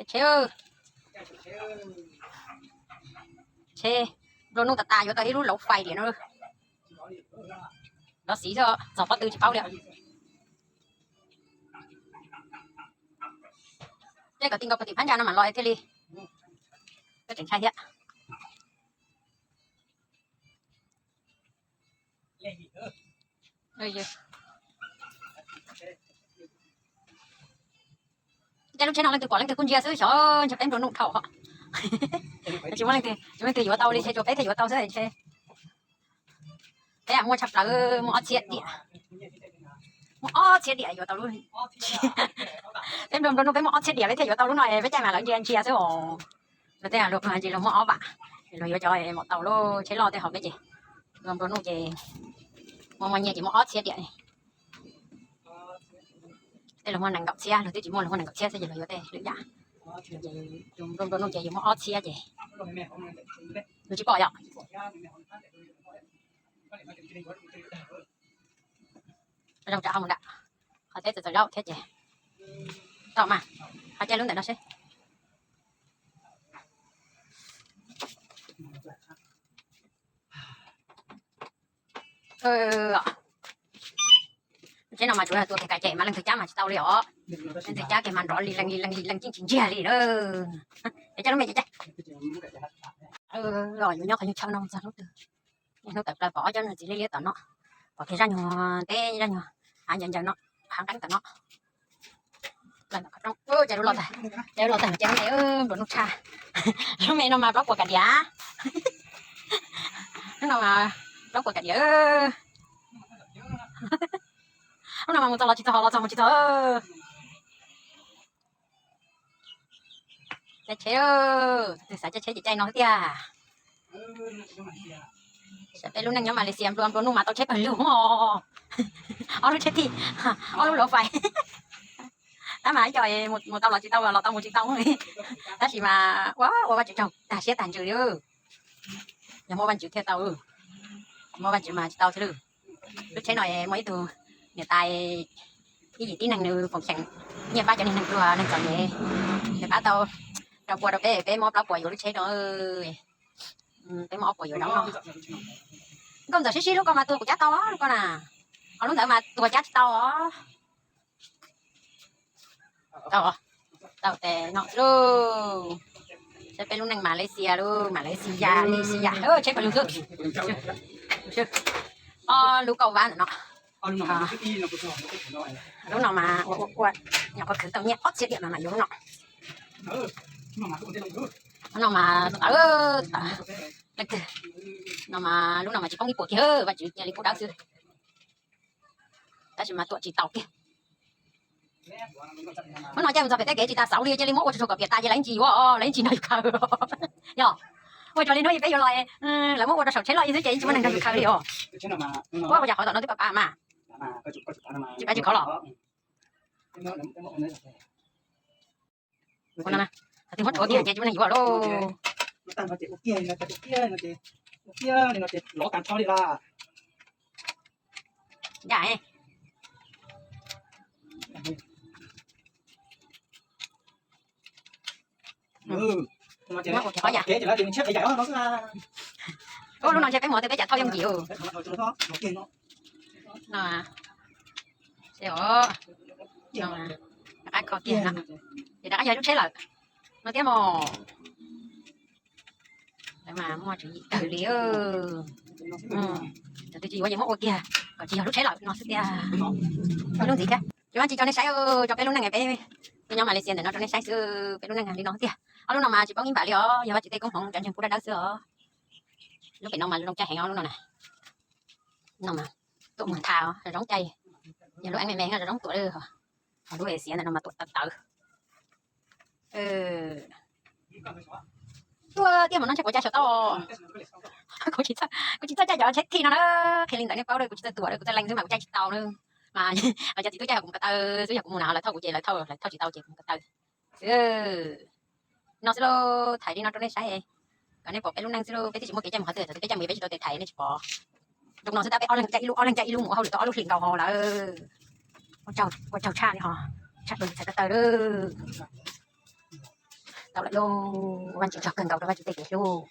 Tsheb, tsheb nplua nuj tas tas yuav tau ib lub lauv fais diam no. Lov xiv xwb, txog pob tw tsis paub li. Tej kom ti nkaus puag tim phab ntsa no mam los thiaj li. Koj tseem ntshai thiab. Tej lub tsheb no leej twg pom leej twg kuj ntsia xwb, xyov ntshe peb nplua nuj dhau. Tsis muaj leej twg, tsis muaj leej twg yuav tau li, ntshe tsuas peb thiaj yuav tau xwb ntshe. Peb muaj tshaj plaws, muaj ob txhiab diam. Muaj ob txhiab diam yuav tau lub. Peb nplua nplua nuj peb muaj ob txhiab diam peb thiaj yuav tau lub no, peb caij mas lawv ntsia ntsia xwb os. Luag tej luag pw ntsis luag muaj ob vam, luag yuav cov mam tau lub tsheb loj tej hauv peb ces nplua nplua nuj ces muaj muaj nyiaj ces muaj ob txhiab diam. Tej luag muaj nees nkaum txhiab, luag twb tsis muaj, luag muaj nees nkaum txhiab xwb ces luag yuav tej lwm yam. Ces nplua nplua nuj ces yus muaj ob txhiab ces yus tsis pom yom. Zoo tsam ho mus nram qhov teb txawv txawv zaub thiab ces tau mas, ho caij lub ntawm no seb. Tsheb no mas tsuav yog tua kiag kav cem mas leej twg cab mas tsis tau li os. Leej twg cab kiag mas nrov li leej li leej li leej, cib tsis ntsiag li na. Ces caij lub me ces caij. Los yuav nyob qhov nyuag chaw no txog hnub twg. Hnub tawm plaws pom ob cov niag txiv liab liab tom no, pom kiag zaj nyuag teb zaj nyuag hav ncaws ncaws no, hav nqeeb tom no. Ces lub los tag, ces lub los tag ces lub me nplua nuj tshaj. Lub me no mas plaub puas kav diav. Lub no mas plaub puas kav diav. Lub no mas mus txog los tsis txog, los txog mus tsis txog. Caij tsheb, tus xav caij tsheb ces caij no tiag. Saib peb lub neej nyob Malaysia nplua nplua nuj mas tau tsheb pawg lug. Ob lub tsheb thij, ob lub lauv fais. Tab mas ib co mus tau los tsis tau, los tau mus tsis tau. Tab sis mas ua ua Vaj Tswv tsaug tag siab tag ntsws li. Yog muaj Vaj Tswv thiaj tau, muaj Vaj Tswv mas tsis tau xwb lawm. Lub tsheb no muaj ib tug niam tais ib yim tib neeg nws foom xeem nyiaj pab cov niag neeg pluag neeg txom nyem, nws pab tau rau pua rau peb, peb muab plaub puas yuav lub tsheb no. Peb muab ob puas yuav zaub no. Nkauj Ntxawm sib sib lub ko mas tuag kuv cab tau lub ko na. Ho lub ntawd mas tuag cab tsis tau. Tau, tau tes no xwb lauj. Saib peb lub neej Malaysia lauj, Malaysia, Malaysia, tsheb pawg lug xwb. Ob lub kauj vab ntawm no. Lub no mas ua ua ua, nyuam qhuav khwv tau nyiaj ob txhiab diam mas mam yuav lub no. Lub no mas tawv, leej twg, no mas lub no mas tsis poob ib puas kiag, Vaj Tswv cia li pub dawb xwb. Tab sis mas tuam tsis tau kiag. Hnub no caij mus txog pem tej kev tsis tas xauv li, cia li muab ua tsuag tsuag kom piam tas ces lawv yeej tsis yuav, lawv yeej tsis nrog yus khaws. Yog ua tsuas li hnub peb yuav los, lawv muab ua rau saum tsheb loj xwb ces yeej tsis muaj neeg nrog yus khaws li os. Ua cas qhov tom no twb pab pab mas, tsis pab tsis khov los. Ua no na, thaum twg muab rhuav kiag ces tsis muaj neeg yuav lauj. Ncaj. Muab ua kiag qhov yam. Ub, lub no ntshe peb mus twg peb cas thauj yooj yim. No, rov qab kho kiag no. Ces rov qab yog lub tsheb lawm no thiab mog. Lawv mas muaj tswv yim kawg li. Thaum twg tsis yuav ces muab ua kiag kom tsis yog lub tsheb lawm no xwb tiag. Ib lub ntxiv thiab. Ces ua tsis tso nej saib, tso peb lub neej peb nyob Malaysia ntawm no rau nej saib xwb, peb lub neej li no tiag. Ob lub no mas tsis poob ib npam li os, yog Vaj Tswv tej koob hmoov cov ntseeg pub dawb dawb xwb os. Lub pem no mas zoo caij heev os, lub no na. No mas tuam mus ntha, zoo caij. Yog lub eeb me me zoo zoo tuam, ho lub Asia ntawm no mas tuam tawv tawv. Tuaj tiaj mas no ntshe kuv caij tsis tau. Kuv tsis txawj caij cov tsheb thij no na. Qhia li ntawd nej paub, kuv tsis txawj tuam, kuv txawj leej xwb mas kuv caij tsis tau na. Mas cov txiv tub caij kuv mus ko taw xwb, yog kuv mus na lawv thauj kuv ces lawv thauj, lawv thauj tsis tau ces kuv mus ko taw. No xwb lauj, thaij li no rau nej saib, kom nej pom peb lub neej xwb lauj. Peb twb tsis muaj kev caij mus qhov twg, thaum twg peb caij mus peb tsis tau tes thaij nej tsis pom. Zoo no xwb tab peb ob leeg caij ib lub, ob leeg caij ib lub mus hauj lwm tau ob lub hlis nkaus hos lawm. Ua tsaug, ua tsaug tshaj li hos, tshaj plaws txhais ko taw lawm. Tau lawm lauj, Vajtswv tsaug kawg nkaus rau Vajtswv tej kev hlub.